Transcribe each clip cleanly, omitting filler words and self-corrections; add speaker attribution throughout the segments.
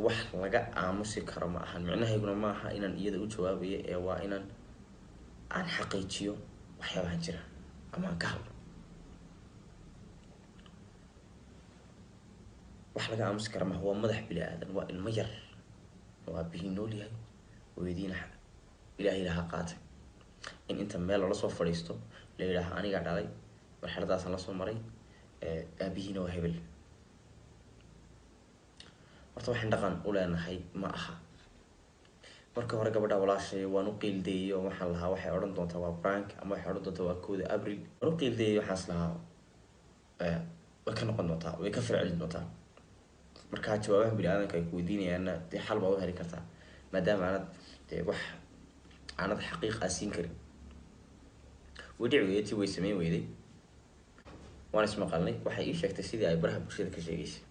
Speaker 1: Wax laga aamusi karo ma ahan. Micnahayguna ma aha inaan iyada u jawaabayo, ee waa inaan aan xaqiijiyo waxyaabahan jira ama aan ka hadlo. Wax laga aamusi kara maaha. Waa madax bini aadan, waa ilmo yar oo aabihii nool yahay, hooyadiina Ilaahay laha qaatay. In inta meel lala soo fadhiisto la yidhaaha anigaa dhalay, marxaladaasaan lasoo maray, aabihiina waa hebel, horta waxaan dhaqan u leenahay ma aha. Marka hore gabadha walaashay waan u qiildeeyey oo waxaan lahaa waxay odhan doontaa waa prank ama waxay odhan doontaa waa 1da Abril. Waan u qiildeeyey, waxaan is lahaa way ka noqon doontaa, way ka falcelin doontaa. Markaa jawaabaha bini aadanka ay ku weydiinayaanna dee xal baad u heli kartaa, maadaama aanad dee wax aanad xaqiiq aa siin karin. Way dhici weyday, tii way sameyn weyday. Waan ismaqalnay. Waxay ii sheegtay sidii ay baraha bulshada ka sheegeysay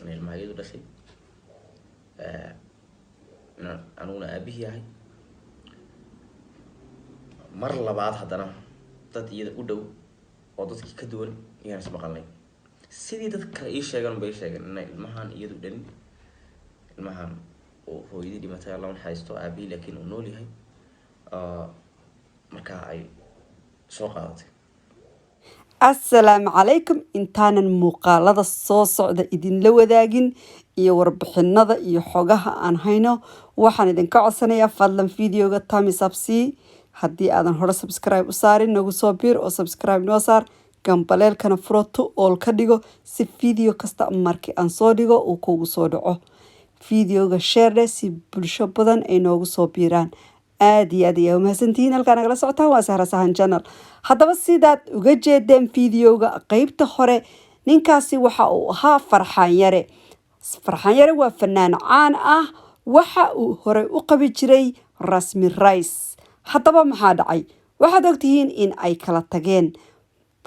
Speaker 1: in ilmaha iyadu dhashay, inaan aniguna aabihii ahay. Mar labaad haddana dad iyada u dhow oo dadkii ka duwan ayaan ismaqalnay. Sidii dad kale ii sheegan bay ii sheegeen inay ilmahan iyadu dhalin, ilmahan oo hooyadii dhimatay, Alla naxariisto, aabihii laakiin uu nool yahay, markaa ay soo qaadatay.
Speaker 2: Asalaamu calaykum. Intaanan muuqaalada soo socda idinla wadaagin iyo warbixinada iyo xogaha aan hayno, waxaan idinka codsanayaa fadlan videoga thumbs up sii. Haddii aadan hore subscribe u saarin, nagu soo biir oo subscribe noo saar, gambaleelkana furo, to all ka dhigo, si video kasta markii aan soo dhigo uu kugu soo dhaco. Videoga share si bulsho badan ay noogu soo biiraan. Aada iyo aad ayaa umahadsantihiin. Halkaa nagala socotaan waa Sahra Sahan Channel. Haddaba, sidaad uga jeedeen videoga qeybta hore, ninkaasi waxa uu ahaa Farxaan Yare. Farxaan Yare waa fanaan caan ah. Waxa uu horey u qabi jiray Rasmi Rice. Haddaba maxaa dhacay? Waxaad ogtihiin in ay kala tageen.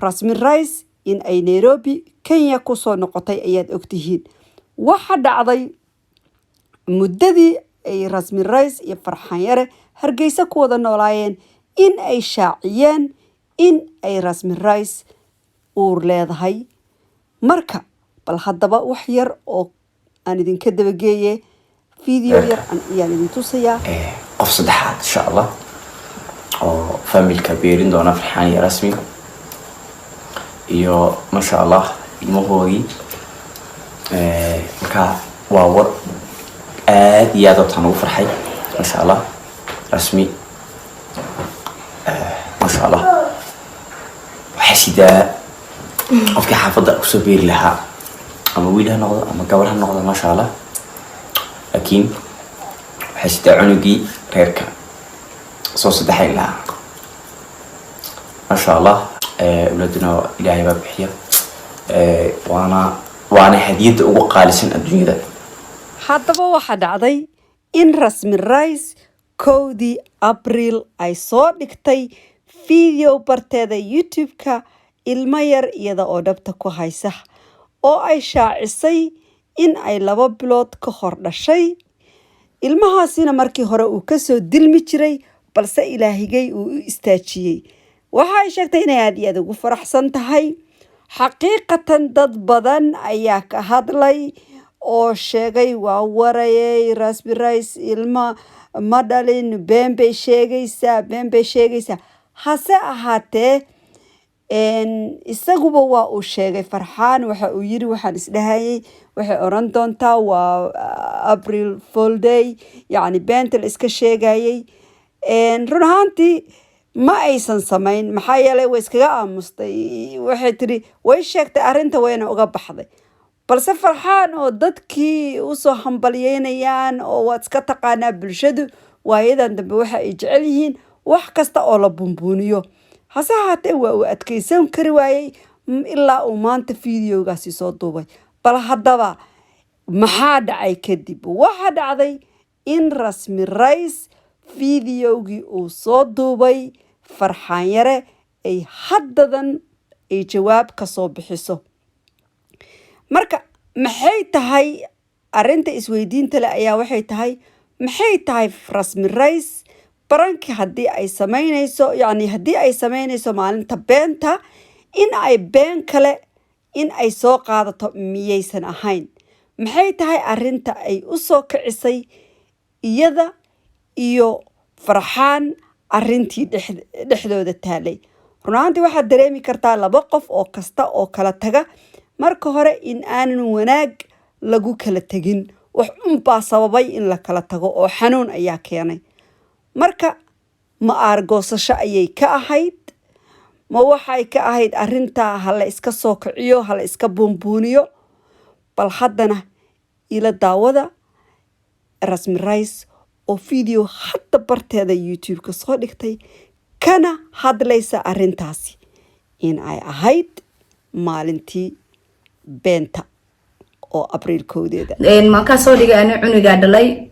Speaker 2: Rasmi Rice in ay Nairobi, Kenya kusoo noqotay ayaad ogtihiin. Waxa dhacday muddadii ay Rasmi Rice iyo Farxaan Yare Hargeysa ku wada noolaayeen in ay shaaciyeen in ay Rasmi Rice uur leedahay. Marka bal haddaba wax yar oo aan idinka dabageeye, video yar ayaan idin tusayaa.
Speaker 1: Qof saddexaad insha Allah oo familka beerin doona Farxaan iyo Rasmi iyo maasha Allah ilmahoodii. Marka waa war aad iyo aad hortaan ugu farxay. Maasha Allah, Rasmi, maasha Allah, waxaa sidaa qofkii xaafadda kusoo beeri lahaa, ama wiil ha noqdo ama gabar ha noqdo, maasha Allah. Laakiin waxay sidaa cunugii reerka soo saddexayn lahaa, maasha Allah. Awlaaduna Ilaahay baa bixiya, waana hadiyadda ugu qaalisan adduunyada.
Speaker 2: Haddaba waxaa dhacday in Rasmi Rice 1dii Abriil ay soo dhigtay video barteeda YouTube-ka, ilmo yar iyada oo dhabta ku haysa, oo ay shaacisay in ay 2 bilood ka hor dhashay. Ilmahaasina markii hore uu kasoo dilmi jiray, balse Ilaahigay uu u istaajiyey. Waxa ay sheegtay inay aada iyo aada ugu faraxsan tahay. Xaqiiqatan dad badan ayaa ka hadlay oo sheegay waa warayay, Rasmi Rice ilma ma dhalin, been bay sheegaysaa, been bay sheegaysaa. Hase ahaatee isaguba waa uu sheegay Farxaan. Waxa uu yiri, waxaan isdhahayay waxay oran doontaa waa April Fool Day, yacni beenta la iska sheegayay. Run ahaantii ma aysan samayn, maxaa yeelay way iskaga aamustay. Waxay tiri way sheegtay arrinta, wayna uga baxday. Balse Farxaan oo dadkii usoo hambalyeynayaan, oo waad iska taqaanaa bulshadu waayadan dambe waxa ay jecel yihiin wax kasta oo la bunbuuniyo. Hase ahaatee waa uu adkeysan kari waayey ilaa uu maanta videogaasi soo duubay. Bal haddaba maxaa dhacay kadib? Waxaa dhacday in Rasmi Rice videogii uu soo duubay Farxaan Yare ay haddadan ay jawaab kasoo bixiso. Marka maxay tahay arrinta isweydiinta leh ayaa waxay tahay, maxay tahay Rasmi Rice prank-i haddii ay sameynayso, yacni haddii ay sameynayso maalinta beenta, in ay been kale in ay soo qaadato miyaysan ahayn? Maxay tahay arrinta ay u soo kicisay iyada iyo Farxaan arrintii dhexdooda taalay? Run ahaantii, waxaad dareemi kartaa laba qof oo kasta oo kala taga marka hore in aanan wanaag lagu kala tegin. Wax unbaa sababay in la kala tago oo xanuun ayaa keenay. Marka ma aargoosasho ayay ka ahayd? Ma waxay ka ahayd arrintaa hala iska soo kiciyo, hala iska buunbuuniyo? Bal haddana ila daawada Rasmi Rice oo video hadda barteeda YouTube-ka soo dhigtay, kana hadlaysa arrintaasi in ay ahayd maalintii beenta oo Abriil 1deeda.
Speaker 3: Maakaa soo dhigay ani cunugaa dhalay.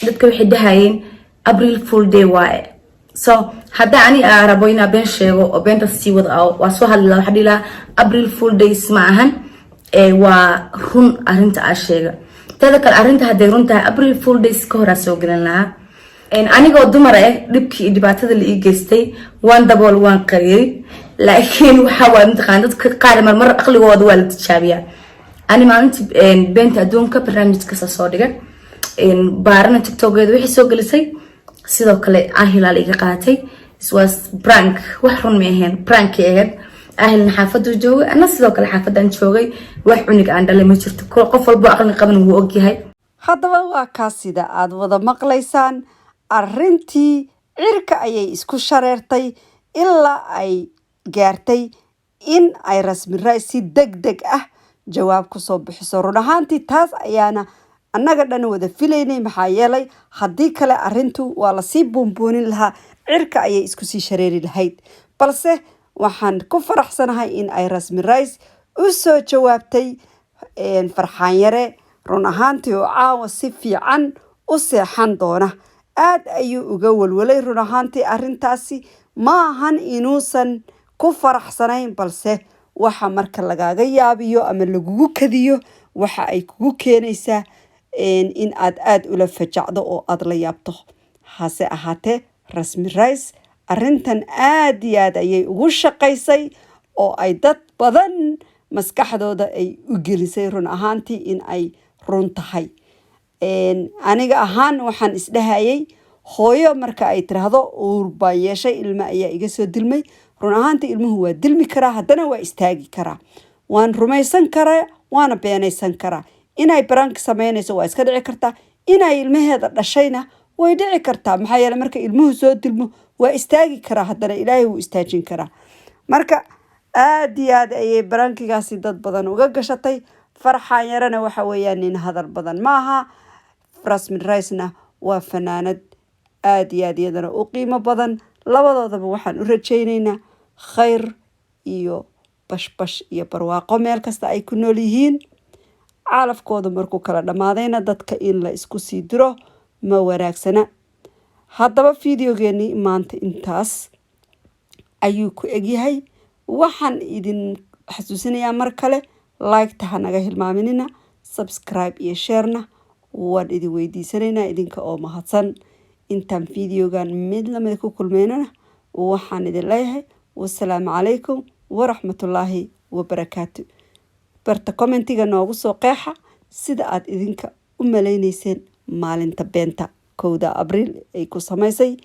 Speaker 3: Dadka waxay dhahayeen April Fool Day waaye. So hadda ani aa rabo inaa been sheego oo beenta sii wada, waa soo hadli lahaa, waxaa dhihi lahaa April Fool Days ma ahan, waa run arrinta aa sheega. Teeda kale, arrinta hadday run tahay, April Fool Days ka horaa soo gelin lahaa. Anigoo dumar ah, dhibkii iyo dhibaatada la ii geystay waan dabool, waan qariyay, laakiin waxa waay, mataqaan, dadka qaar marmar aqligooda waa la tijaabiyaa. Ani maalintii beenta adduunka barnaamijkasa soo dhigay, baarana TikTokeeda waxay soo gelisay sidoo kale ahilaal iga qaatay. Was prank, wax run ma ahayn, prank ay ahayd. Ahilna xaafaduu joogay, ana sidoo kale xaafadan joogay. Wax cunig aan dhalay ma jirto. Qof walbo aqli qaban wuu ogyahay.
Speaker 2: Haddaba waa kaas, sida aada wada maqlaysaan, arrintii cirka ayay isku shareertay ilaa ay gaartay in ay Rasmi Rice si deg deg ah jawaab kusoo bixiso. Run ahaantii, taas ayaana annaga dhan wada filaynay, maxaa yeelay haddii kale arrintu waa lasii buunbuunin lahaa, cirka ayay isku sii shareeri lahayd. Balse waxaan ku faraxsanahay in ay Rasmi Rice u soo jawaabtay Farxaan Yare, run ahaantii oo caawa si fiican u seexan doona. Aad ayuu uga walwalay run ahaantii arrintaasi. Ma ahan inuusan ku faraxsanayn, balse waxa marka lagaaga yaabiyo ama lagugu kadiyo, waxa ay kugu keenaysaa in aad aada ula fajacdo oo aada la yaabto. Hase ahaatee, Rasmi Rice arrintan aad iyo aad ayay ugu shaqaysay oo ay dad badan maskaxdooda ay u gelisay run ahaantii in ay run tahay. Aniga ahaan waxaan isdhahayay, hooyo marka ay tiraahdo uur baan yeeshay, ilmo ayaa iga soo dilmay, run ahaantii ilmuhu waa dilmi karaa, haddana waa istaagi karaa. Waan rumaysan karaa, waana beenaysan karaa. Inay prank sameynayso waa iska dhici kartaa, inay ilmaheeda dhashayna way dhici kartaa, maxaa yeele marka ilmuhu soo dilmo waa istaagi karaa, haddana Ilaahay wuu istaajin karaa. Marka aada iyo aad ayay prankigaasi dad badan uga gashatay. Farxaan Yarana waxa weeyaan nin hadal badan maaha. Rasmi Ricena waa fanaanad aada iyo aad iyadana u qiimo badan. Labadoodaba waxaan u rajayneynaa khayr iyo bashbash iyo barwaaqo meel kasta ay ku nool yihiin. Calafkooda markuu kala dhammaadayna, dadka in la isku sii diro ma wanaagsana. Haddaba videogeenii maanta intaas ayuu ku egyahay. Waxaan idin xasuusinayaa mar kale, like-ta ha naga hilmaaminina, subscribe iyo sharena waan idin weydiisanaynaa, idinka oo mahadsan. Intaan videogan mid lamid ku kulmeynana, waxaan idin leeyahay wasalaamu calaykum waraxmatullaahi wabarakaatu. Barta commentiga noogu soo qeexa sida aad idinka u maleyneyseen maalinta beenta 1da Abriil ay ku samaysay.